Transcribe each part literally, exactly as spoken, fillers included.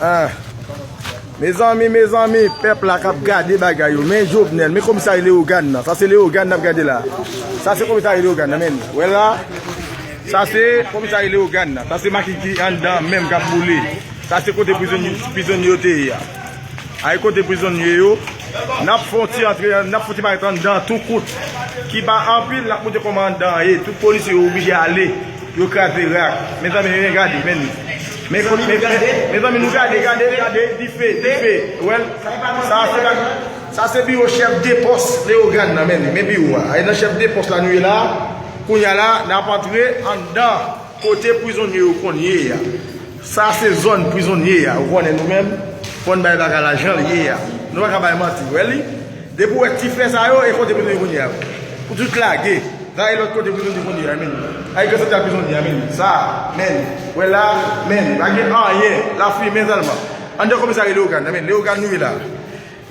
Ah. Mezanmi, mezanmi, pèp la k ap gade bagay yo. Men Jovenel, men komisarya Leyogàn nan. Sa se Leyogàn n ap gade la. Sa se komisarya Leyogàn nan, men. Wè la. Sa se komisarya Leyogàn nan. Sa se machin ki anndan menm k ap boule. Sa se kote prizonye, prizonye yo te ye a. Ay kote prizonye yo. N ap fè yon ti antre, n ap fè yon ti parèt anndan tou kout. Ki pa anpil, n ap montre kòman anndan an ye. Tout polisye yo oblije ale. Yo kraze rak. Mezanmi, men gade, men. Men, men, men, mezanmi, nou gade, gade, gade, dife, dife. Wè, sa se, sa se biwo chèf de pòs Leyogàn nan, men, men biwo a. Ay nan chèf de pòs la nou ye la. Kounye a la, n ap antre anndan kote prizonye yo konn ye a. Sa se zòn prizonye a. Ou konnen nou menm, fò n bay bagay la jan l ye a. Nou pa ka bay manti, wè li. Depi w wè ti fè sa yo, e kote prizonye konn ye a. Pou tout lage. Sa e lòt kote prizonye konn ye a, men. Ay gran santral prizonye a, men. Sa, men. Wè la, men. Pa gen anyen. Lafimen sèlman. Anndan komisarya Leyogàn nan, men. Leyogàn nou ye la.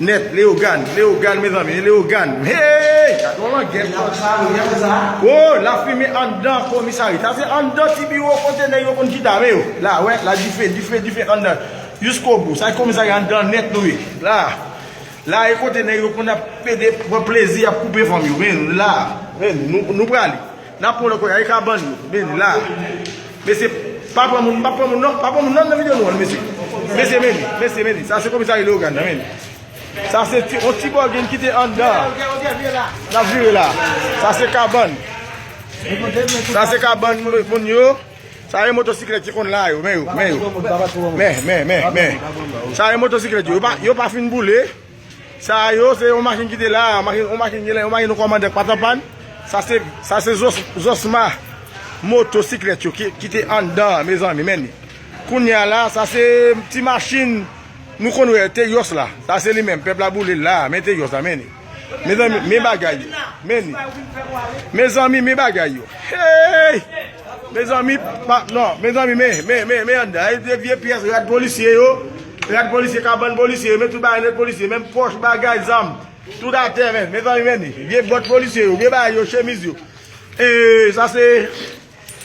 Nèt, Leyogàn, Leyogàn, mezanmi, Leyogàn. Hey! Gade yon langèt. Oh, lafimen anndan komisarya. Sa se anndan ti biwo kote nèg yo konn chita, men yo. La, wè, la dife, dife, dife anndan. Jiskobou. Sa komisarya anndan nèt nou ye. La. La e kote nèg yo konn ap pede pran plezi ap koupe fanm yo. Men la, men nou, nou prale. N ap pran lòt kote, e kabann yo. Men la. Mesye, pa pran moun, pa pran moun non, pa pran moun non nan videyo nou an, mesye. Mesye, men, mesye, men. Sa se komisarya Leyogàn nan, men. Sa se ti, yon ti bògin ki te anndan. N ap vire la. Sa se kabann. Sa se kabann moun yo. Sa e motosiklèt ki konn la yo, men yo, men yo. Men, men, men, men. Sa e motosiklèt yo. Yo pa, yo pa fin boule. Sa yo, se yon machin ki te la, machin, yon machin, yon machin yon kòmandè k pa t anpàn. Sa se, sa se zòs, zòsma motosiklèt yo ki, ki te anndan, mezanmi, men. Kounye a la, sa se ti machin nou konn wè, Teyòs la. Sa se li menm, pèp la boule l la, men Teyòs la, men. Mezanmi, men bagay yo. Men. Mezanmi, men bagay yo. Hey! Mezanmi, pa, non, mezanmi, men, men, men, men anndan. Ay, de vye pyès rad polisye yo. Rad polisye, kabann polisye yo, men tout bagay nèt polisye, menm pòch, bagay, zam. Tout atè, men, mezanmi, men. Vye bòt polisye yo, vye bagay yo, chemiz yo. E, sa se,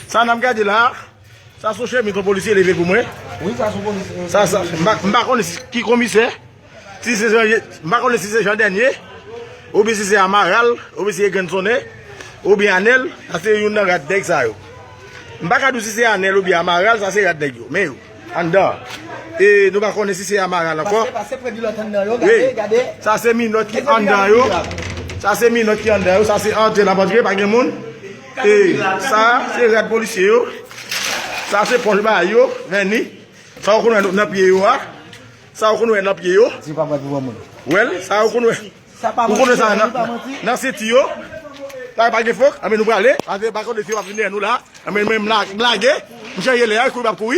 sa n ap gade la. Sa se yon chemiz yon polisye leve pou mwen. Wi, sa se yon polisye. Sa, sa, m pa, m pa konnen si, ki komisè. Si se Jan, m pa konnen si se Jan Dènye, oubyen si se Amaral, oubyen si se Grann Sonnen, oubyen Anèl, sa se youn nan rad nèg sa yo. M pa ka di w si se Anèl oubyen Amaral, sa se rad nèg yo. Men yo, anndan. E nou pa konnen si se Amaral ankò. Pase, pase pre di lòt anndan yo, gade, gade. Sa se minòt ki anndan yo. Sa se minòt ki anndan yo. Sa se antre n ap antre, pa gen moun. E sa se rad polisye yo. Sa se pòch bagay yo, vèni. Sa w konn wè nan pye yo a. Sa w konn wè nan pye yo. Di pa bat pou moun. Wè l, sa w konn wè. Ou konn wè sa nan, nan senti yo. Sa pa gen fòk, anben nou prale. Pase pa konnen si yo ap vin dèyè nou la. Anben men m la, m lage. M chanje lè a, kouri m ap kouri.